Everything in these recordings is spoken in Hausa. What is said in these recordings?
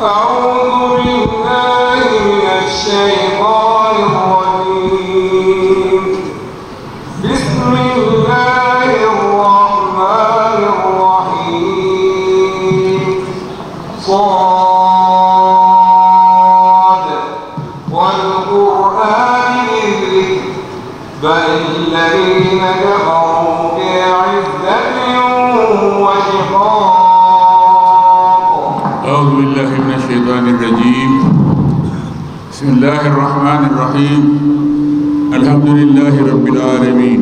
أعوذ بالله من الشيطان الرجيم. بسم الله الرحمن الرحيم. صاد والقرآن ذي الذكر، بل الذين كفروا في عزة وشقاق. أعوذ بالله من الشيطان الرجيم. بسم الله الرحمن الرحيم. الحمد لله رب العالمين،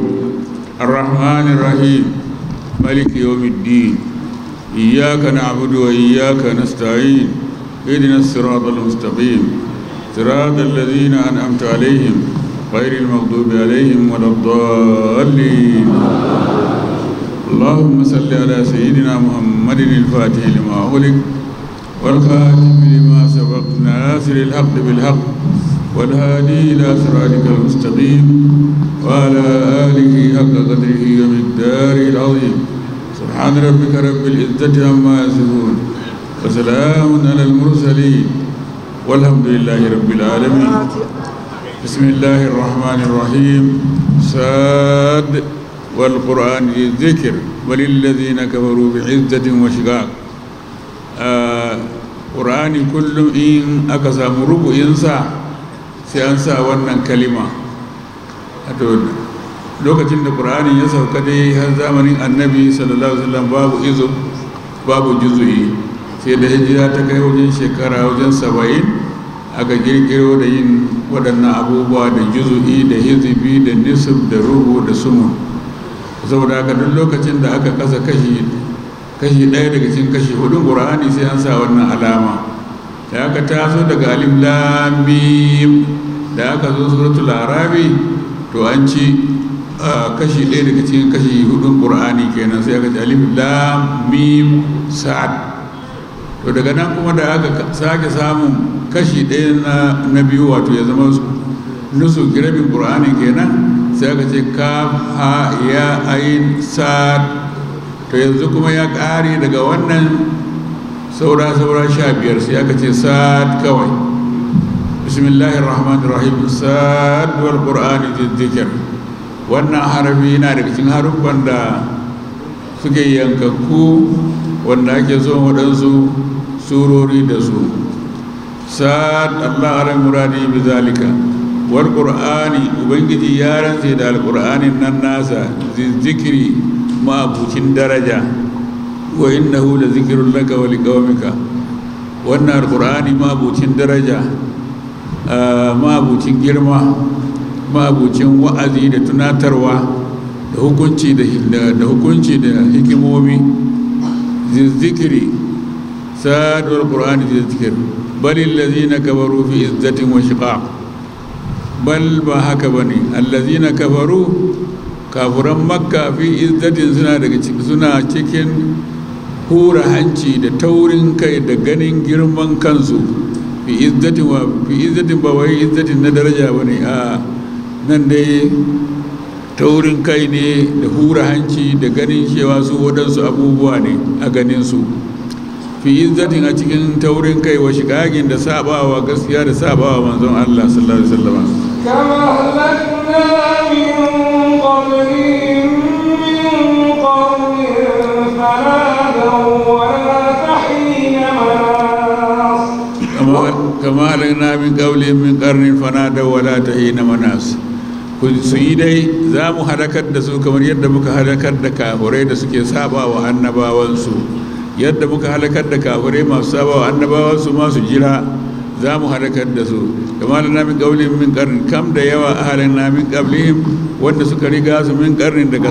الرحمن الرحيم، مالك يوم الدين، إياك نعبد وإياك نستعين، اهدنا الصراط المستقيم، صراط الذين أنعمت عليهم، غير المغضوب عليهم ولا الضالين. اللهم صل على سيدنا محمد الفاتح لما أغلق، والخاتم لما سبق، ناصر الحق بالحق، والهادي إلى صراطك المستقيم، وعلى آله حق قدره ومقداره العظيم. سبحان ربك رب العزة عما يصفون، وسلام على المرسلين، والحمد لله رب العالمين. بسم الله الرحمن الرحيم. ساد والقرآن ذي الذكر، وللذين كفروا بعزة وشقاق. Ƙur'ani kullum in aka samu rubu'insa sai an sa wannan kalima. Wato lokacin da ƙur'ani ya sauka dai har zamanin Annabi sallallahu alaihi wasallam babu izu, babu juzu'i, sai da hijira ta kai wajen shekara wajen 70 aka kirkiro da yin waɗannan abubuwa da juzu'i da hizibi da nisf da rubu da sumun. Saboda haka duk lokacin da aka kasa kashi kashi ɗaya daga cikin kashi hudun ƙur'ani sai an sa wannan alama. Da aka taso daga alif lam mim da aka zo suratul arabi, to an ci kashi ɗaya daga cikin kashi hudun ƙur'ani kenan, sai aka ce alif lam mim sad. To daga nan kuma da aka sake samun kashi ɗaya na biyu, wato ya zama nusu, rabin ƙur'ani kenan, sai aka ce kaf ha ya ain sad. To yanzu kuma ya ƙare daga wannan, saura saura 15, sai aka ce sad kawai. Bismillahir rahmanir rahim. Sad wal qur'ani dhikr. Wannan harafi yana daga cikin haruffan da suke yankakku wanda ake so waɗansu surori da su. Sad, Allah a'lam muradi bi zalika. Wal qur'ani, ubangiji ya rantse da alqur'anin nan nasa, zikri, ma'abucin daraja. Wa innahu la zikrun laka wa liqaumika. Wannan alqur'ani ma'abucin daraja, ma'abucin girma, ma'abucin wa'azi da tunatarwa da hukunci da hukunci da hikimomi. Zikri, sad wal qur'ani zikr. Bal allazina kafaru fi izzatin wa shiqaq. Bal, ba haka bane, allazina kafaru, kafuran Makka, fi izzatin, suna cikin hura hanci da taurin kai da ganin girman kansu. Fi izzatin wa fi izzatin, ba wai izzatin na daraja bane, a nan dai taurin kai ne da hura hanci da ganin cewa su waɗansu abubuwa ne a ganin su. Fi izzatin, a cikin taurin kai, wa shiqaqin, da sabawa gaskiya da sabawa manzon Allah sallallahu alaihi wasallam. كم أهلكنا من قبلهم من قرن فنادوا ولا تحين مناص. كما أهلكنا من قبلهم من قرن فنادوا ولا تحين مناص. Su yi dai, za mu halakar da su kamar yadda muka halakar da kafurai da suke saba wa annabawansu. Yadda muka halakar da kafurai masu saba wa annabawansu, masu jira, za mu halakar da su. كم أهلكنا من قبلهم من قرن, kam da yawa, أهلكنا من قبلهم, wanda suka riga su, من قرن, daga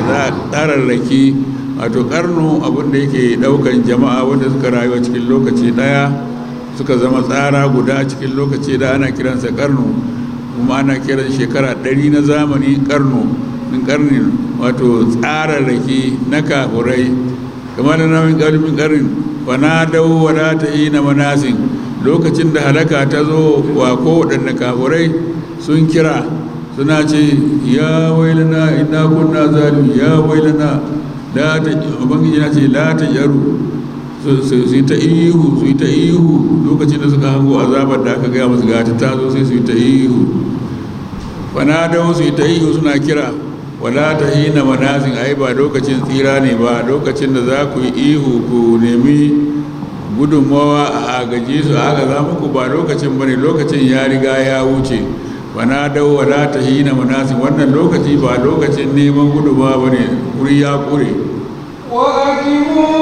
tsararraki. Wato karnu abin da yake daukan jama'a wanda suka rayu a cikin lokaci daya, suka zama tsara guda cikin lokaci da ana kiransa karnu. Kuma ana kiran shekara 100 na zamani karnu. من قرن, wato tsararraki na kafurai. كم أهلكنا من قبلهم من قرن فنادوا ولا تحين مناص. Lokacin da halaka ta zo wa ko waɗanne kafurai, sun kira suna ce يا ويلنا إنا كنا ظالمين يا ويلنا لا ta. Ubangiji na ce لا تجأروا. Su yi ta ihu, su yi ta ihu lokacin da suka hango azabar da aka gaya musu gata ta zo, sai su yi ta ihu. Fanadau, su yi ta ihu suna kira. Wala ta hina manasin, ai ba lokacin tsira ne ba, lokacin da za ku yi ihu ku nemi gudunmawa a agaji su aka za muku, ba lokacin bane, lokacin ya riga ya wuce. Fanadau wala ta hina manasin, wannan lokaci ba lokacin neman gudunmawa bane, wuri ya kure. وعجبوا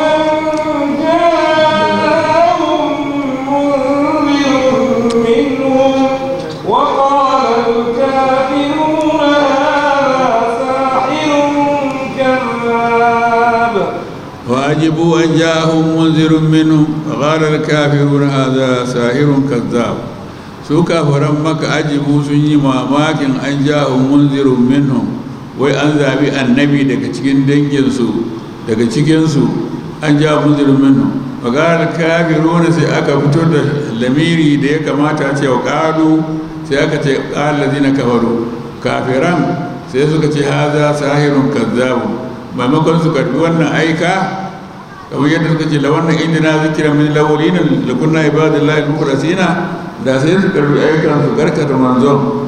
أن جاءهم منذر منهم وقال الكافرون هذا ساحر كذاب. وعجبوا أن جاءهم منذر منهم وقال الكافرون هذا ساحر كذاب. Su kafiran Maka عجبوا, sun yi mamakin أن جاءهم منذر منهم, wai an zabi annabi daga cikin danginsu, daga cikinsu, أن جاءهم منذر منهم. وقال الكافرون, sai aka fito da lamiri da ya kamata a ce وقالوا, sai aka ce قال الذين كفروا, kafiran sai suka ce هذا ساحر كذاب, maimakon su karbi wannan aika, kamar yadda suka ce لو أن عندنا ذكرا من الأولين لكنا عباد الله المخلصين, da sai su karbi aikan su garkata manzon,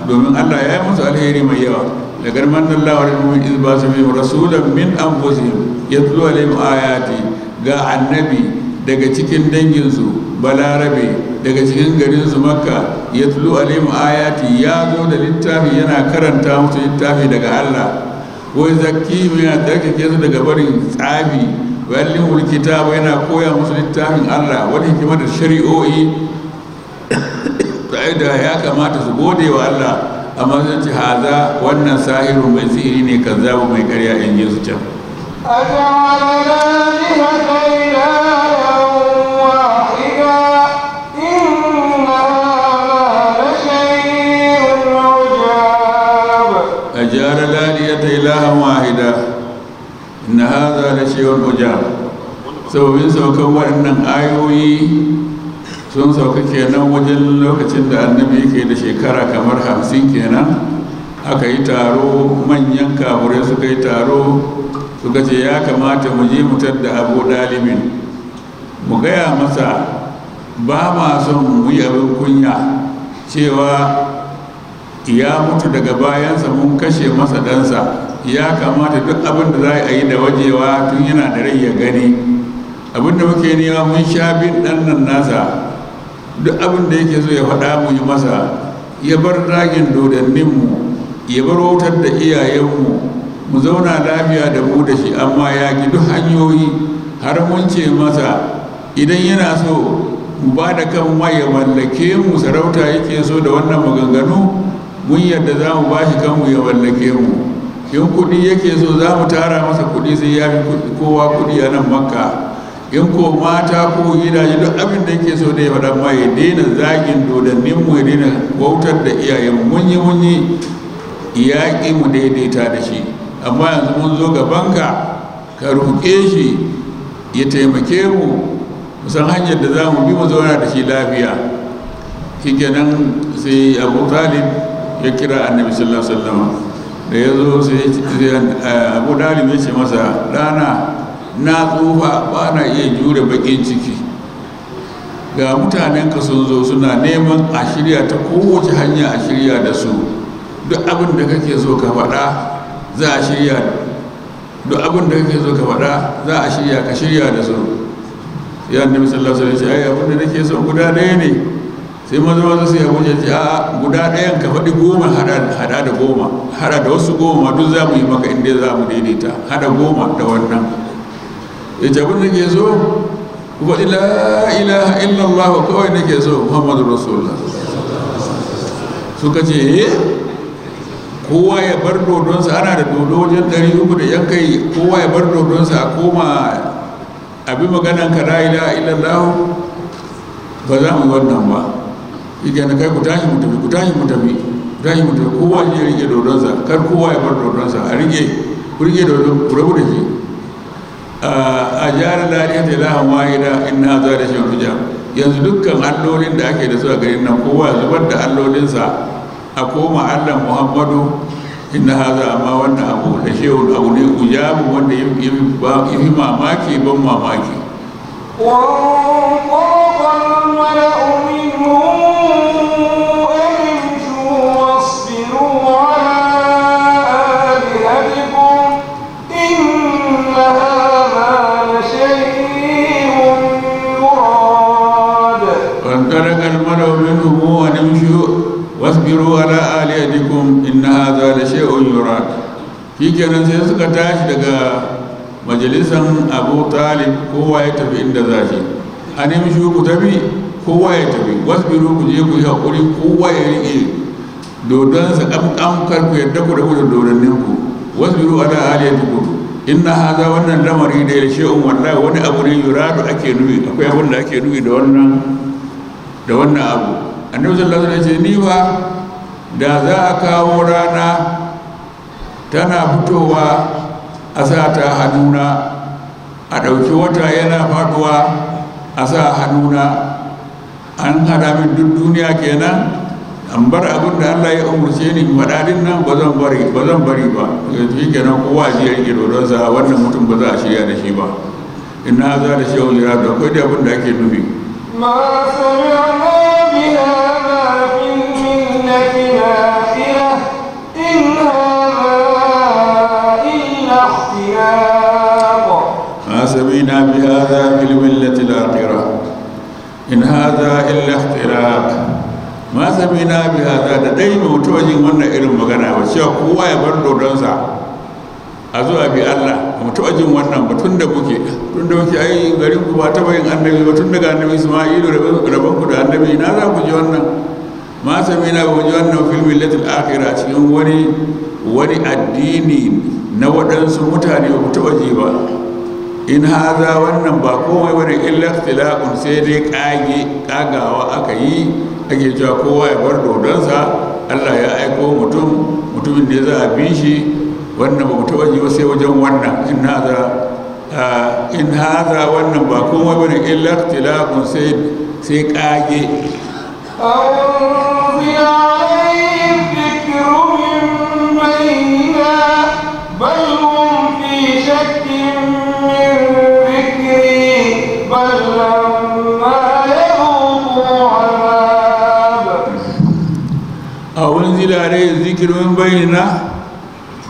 domin Allah ya yi musu alheri mai yawa. لقد من الله على المؤمنين إذ بعث فيهم رسولا من أنفسهم يتلو عليهم آياته. Ga annabi daga cikin danginsu, balarabe, daga cikin garinsu Makka, يتلو عليهم آياته, ya zo da littafi yana karanta musu littafi daga Allah, ويزكيهم, yana tsarkake su daga barin tsafi, ويعلمهم الكتاب, yana koya musu littafin Allah, والحكمة, da shari'o'i. Da ya kamata su gode wa Allah, amma sun ce هذا, wannan ساحر, mai sihiri ne, كذاب, mai karya, in ji su can. أجعل الآلهة إلها واحدا إن هذا لشيء عجاب. أجعل الآلهة إلها واحدا إن هذا لشيء عجاب. Sababin saukan waɗannan ayoyi sun sauka kenan wajen lokacin da annabi yake da shekara kamar 50 kenan. Aka yi taro, manyan kafurai suka yi taro, suka ce ya kamata mu je mu da Abu Dalibin, mu gaya masa ba ma son mu yi abin kunya cewa ya mutu, daga bayansa mun kashe masa ɗansa. Ya kamata duk abin da za a yi da wajewa tun yana da rai ya gani abin da muke nema. Mun sha bin ɗan nan nasa, duk abin da yake so ya faɗa mu yi masa, ya bar ragin dodanninmu, ya bar wautar da iyayenmu, mu zauna lafiya da mu da shi, amma ya ki duk hanyoyi. Har mun ce masa idan yana so mu ba da kan ya mallake mu, sarauta yake so da wannan maganganu, mun yadda za mu ba shi kanmu ya mallake mu. In kuɗi yake so, za mu tara masa kuɗi sai ya fi kowa kuɗi a nan Makka. In ko mata ko gidaje, duk abin da yake so da ya faɗa ma, ya daina zagin dodanninmu, ya daina wautar da iyayenmu. Mun yi, mun yi, yaƙi mu daidaita da shi, amma yanzu mun zo gabanka ka roƙe shi ya taimake mu, mu san hanyar da za mu bi mu zauna da shi lafiya. Shikenan, sai Abu Talib ya kira Annabi sallallahu alaihi wasallam. Da ya zo, sai Abu Talib ya ce masa, "Ɗana, na tsufa, ba na iya jure baƙin ciki. Ga mutanenka sun zo suna neman a shirya ta kowace hanya, a shirya da su. Duk abin da kake so ka faɗa za a shirya, duk abin da kake so ka faɗa za a shirya, ka shirya da su." Sai Annabi sallallahu alaihi wasallam ya ce, "Ai abin da nake so guda ɗaya ne." Sai maza maza sai Abu ya ce, "A guda ɗayan, ka faɗi 10, hada da 10, hada da wasu 10, duk za mu yi maka inda za mu daidaita, hada 10 da wannan." Ya ce, "Abin da ke so, ku faɗi لا إله إلا الله kawai nake so, محمد رسول الله." Suka ce, "Eh, kowa ya bar dodonsa, ana da dodo wajen 300 da yan kai, kowa ya bar dodonsa a koma abi maganan ka لا إله إلا الله, ba za mu yi wannan ba." Shi kenan, "Kai, ku tashi mu tafi, ku tashi mu tafi, ku tashi mu tafi, kowa ya rike dodonsa, kar kowa ya bar dodonsa, a rike, ku rike dodon, ku rabu da shi." أجعل الآلهة إلها واحدا إن هذا لشيء عجاب. Yanzu dukkan allolin da ake da su a garin nan, kowa ya zubar da allolinsa, a koma Allah Muhammadu. Inna haza, amma wannan abu da shehun abu ne ujabu wanda ya fi mamaki, ban mamaki. وانطلق الملأ منهم أن امشوا واصبروا على آلهتكم، إن هذا لشيء يراد. وانطلق الملأ منهم أن امشوا واصبروا على آلهتكم، إن هذا لشيء يراد. Shikenan, sai suka tashi daga majalisan Abu Talib, kowa ya tafi inda za shi. An imshu, ku tafi, kowa ya tafi. Wasbiru, ku je ku yi haƙuri, kowa ya riƙe dodonsa ƙamƙam, kar ku yadda ku rabu da dodonninku. Wasbiru ala alihatikum, inna haza, wannan lamari da ya shay'un, wallahi wani abu ne, yuradu, ake nufi. Akwai abin da ake nufi da wannan abu. Annabi sallallahu alaihi wasallam ya ce, ni ba da za a kawo rana tana fitowa a sa ta hannuna, a ɗauki wata yana faɗuwa a sa hannuna, an hada min duk duniya kenan, an bar abin da Allah ya umarce ni in faɗa din nan, ba zan bari ba, zan bari ba. Shi kenan, kowa shi ya rike dodonsa. Wannan mutum ba za a shirya da shi ba. Inna za da shehu jira da akwai da abin da ake nufi. ما سمعنا بهذا في الملة الآخرة، إن هذا إلا اختلاق. ما سمعنا بهذا في الملة الآخرة، إن هذا إلا اختلاق. ما سمعنا بهذا، da dai mu taɓa jin wannan irin magana ba, cewa kowa ya bar dodonsa a zo a bi Allah. Ba mu taɓa jin wannan ba tun da muke. Ai garin ku ba taɓa yin annabi ba tun daga Annabi Isma'ilu, rabon ku da annabi, na za ku ji wannan? Ma sami'na, ba mu ji wannan, fil millatil akhirah, cikin wani addini na waɗansu mutane, ba mu taɓa ji ba. In haza, wannan ba komai bane, illa ikhtilaqun, sai dai kage, kagawa aka yi, ake cewa kowa ya bar dodonsa, Allah ya aiko mutum, mutumin da za a bi shi. Wannan ba mu taɓa ji ba sai wajen wannan. In haza, wannan ba komai bane, illa ikhtilaqun, sai kage. أنزل عليه الذكر من بيننا، بل هم في شك من ذكري، بل لما يذوقوا عذاب. أو أنزل عليه الذكر من بيننا،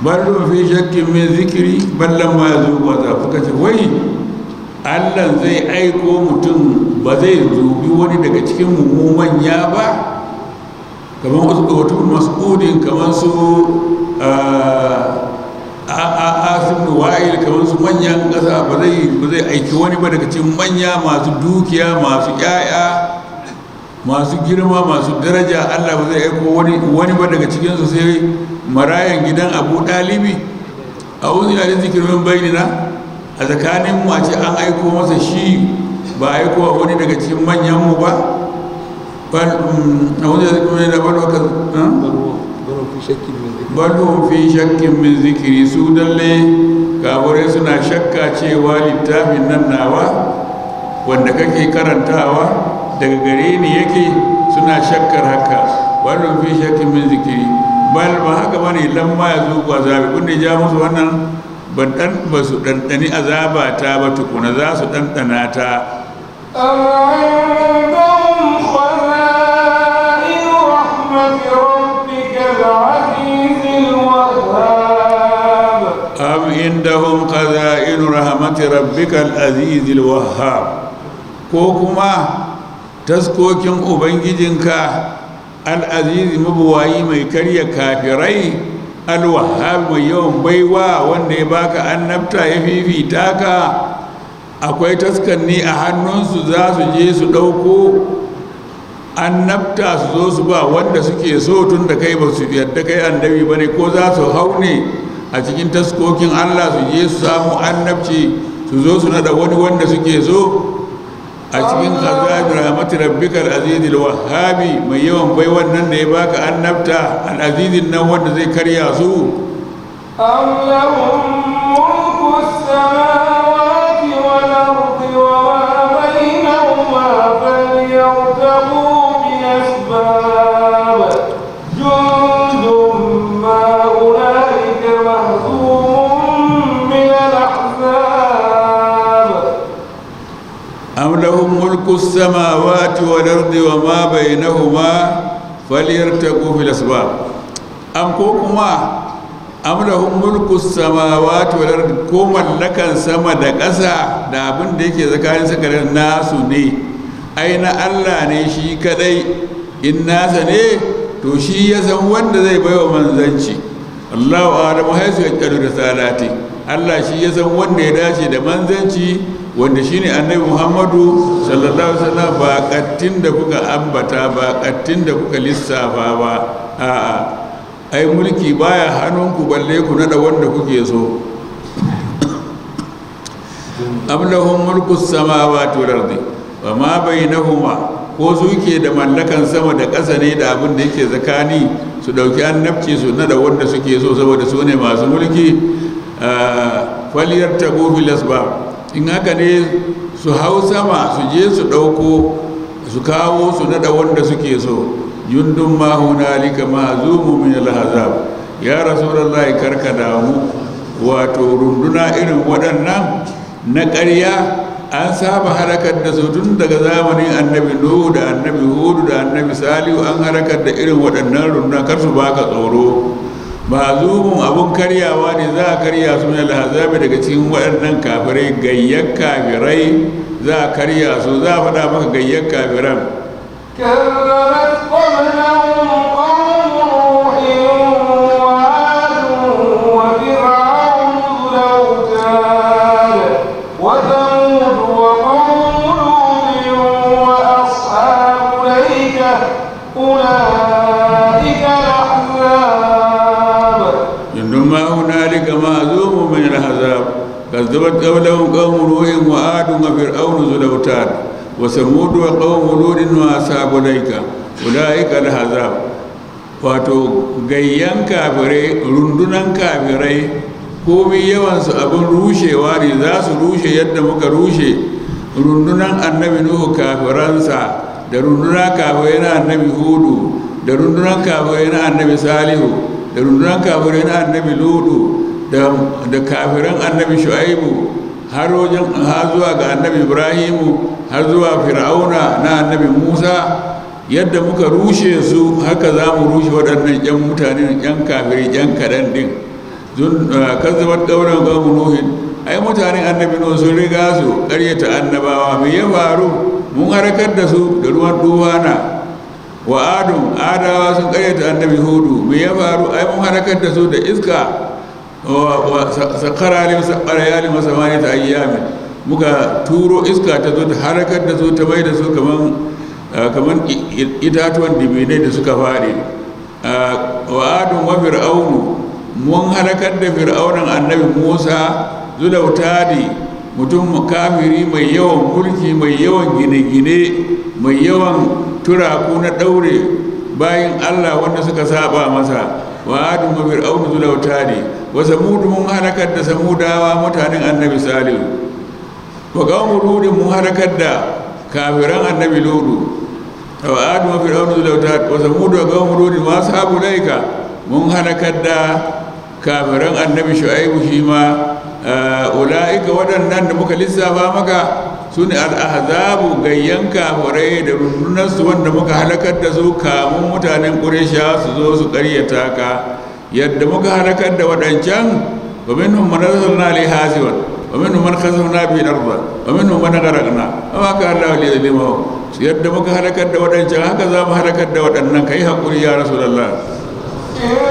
بل هم في شك من ذكري، بل لما يذوقوا عذاب. Suka ce, wai Allah zai aiko mutum, ba zai dubi wani daga cikin mu manya ba, kamar wasu mas'udin, kamar su Asim Wa'il, kamar su manyan ƙasa, ba zai aiki wani ba daga cikin manya masu dukiya, masu ƴaƴa, masu girma, masu daraja? Allah ba zai aiko wani ba daga cikinsu sai marayan gidan Abu Dalibi? A wani yare zikirin bainina, a tsakanin mu a ce an aiko masa shi, ba aiko wa wani daga cikin manyan mu ba. Bal a wani zikirin da bal waka bal hum fi shakkin min zikiri. Su dalle kafirai suna shakka cewa littafin nan nawa wanda kake karantawa daga gare ni yake, suna shakkar haka. Bal hum fi shakkin min zikiri, bal ba haka bane, lamma yazuqu azabi, kun da ja musu wannan ban dan ba su dandani azaba ta ba tukuna, za su dandana ta. أم عندهم خزائن رحمة ربك العزيز الوهاب؟ أم عندهم خزائن رحمة ربك العزيز الوهاب، ko kuma taskokin ubangijinka al-azizi, mabuwayi, mai karya kafirai, al-wahhab, mai yawan baiwa, wanda ya baka annabta ya fifita ka, akwai taskanni a hannunsu, za su je su ɗauko annabta su zo su ba wanda suke so, tun da kai ba su yadda kai annabi ba ne? Ko za su hau ne a cikin taskokin Allah su je su samu annabci su zo su nada wani wanda suke so a cikin khaza'in rahmat rabbikal azizil wahhabi, mai yawan bai wannan da ya baka annabta, al-azizin nan wanda zai karya su? أم لهم ملك السماوات والأرض وما بينهما فليرتقوا بالأسباب، جند ما هنالك. lahum mulku samawati wal ardi wa ma bainahuma falyartaqu fil asbab. Am ko kuma am lahum mulku samawati wal ardi, ko mallakan sama da ƙasa da abin da yake tsakanin sakarin nasu ne, ai na Allah ne shi kadai. In nasa ne to shi ya san wanda zai baiwa manzanci. Allahu a'lamu haisu yaj'alu risalati. Allah shi ya san wanda ya dace da manzanci, wanda shine Annabi Muhammadu sallallahu alaihi wasallam, ba kattin da kuka ambata ba, kattin da kuka lissafa ba. A'a, ai mulki baya hannunku balle ku nada wanda kuke so. Am lahum mulku samawati wal ardi wa ma bainahuma, ko suke da mallakan sama da ƙasa ne da abin da yake tsakani, su ɗauki annabci su nada wanda suke so saboda su ne masu mulki. Faliyar tabo fil asbab, in haka ne su hau sama su je su ɗauko su kawo su nada wanda suke so. Jundun ma hunalika mahzumu min al-ahzab. Ya rasulullahi, karka damu, wato runduna irin waɗannan na ƙarya an saba harakar da su tun daga zamanin Annabi Nuhu da Annabi Hudu da Annabi Salihu. An harakar da irin waɗannan runduna, kar su baka tsoro. Mazumun abun karyawa ne, za a karya su min alhazabi, daga cikin waɗannan kafirai, gayyar kafirai za a karya su. Za a faɗa maka gayyar kafiran. كذبت قبلهم قوم نوح وعاد وفرعون ذو الأوتاد وثمود وقوم لوط وأصحاب الأيكة أولئك الأحزاب. جند ما هنالك مهزوم من الأحزاب. كذبت قبلهم قوم نوح وعاد وفرعون ذو الأوتاد وثمود وقوم لوط وأصحاب الأيكة أولئك الأحزاب. Wato gayyan kafirai, rundunan kafirai, komai yawansu abin rushewa ne, za su rushe yadda muka rushe rundunan Annabi Nuhu kafiransa, da rundunan kafirai na Annabi Hudu, da rundunan kafirai na Annabi Salihu, da rundunan kafirai na Annabi Ludu, da kafiran Annabi Shu'aibu, har wajen har zuwa ga Annabi Ibrahimu, har zuwa Fir'auna na Annabi Musa. Yadda muka rushe su, haka za mu rushe waɗannan 'yan mutanen, 'yan kafirai, 'yan kaɗan ɗin. Kazzabat qaulan qaumun nuhin, ai mutanen Annabi Nuhu sun riga su ƙaryata annabawa. Me ya faru? Mun harakar da su da ruwan duwana. Wa adun, adawa sun ƙaryata Annabi Hudu. Me ya faru? Ai mun harakar da su da iska. Wa sakhara alayhim sab'a layalin wa samaniyata ayyamin, muka turo iska ta zo ta harakar da su, ta mai da su kaman itatuwan dibinai da suka faɗi. Wa adun wa fir'aunu, mun halakar da fir'aunan Annabi Musa, zulautadi, mutum kafiri mai yawan mulki, mai yawan gine-gine, mai yawan turaku na ɗaure bayin Allah wanda suka saba masa. Wa adun wa fir'aunu zulautadi wa samudu, mun halakar da samudawa, mutanen Annabi Salihu. Wa qaumu ludin, mun halakar da kafiran Annabi Ludu. Wa adu wa fir'aunu zulautad wa samud wa qaumu ludin wa ashabu laika, mun halakar da kafiran Annabi Shu'aibu shi ma. Ula'ika, waɗannan da muka lissafa maka, su ne al'ahzabu, gayyan kafirai da rundunarsu wanda muka halakar da su kamun mutanen Ƙuresha su zo su ƙaryata ka. Yadda muka halakar da waɗancan, wa minhum man arsalna alayhi hasiban wa minhum man khasafna bihi al-ardh wa minhum man gharaqna wa ma kana Allahu liyadhlimahum. Yadda muka halakar da waɗancan, haka za mu halakar da waɗannan. Kai haƙuri ya Rasulullah.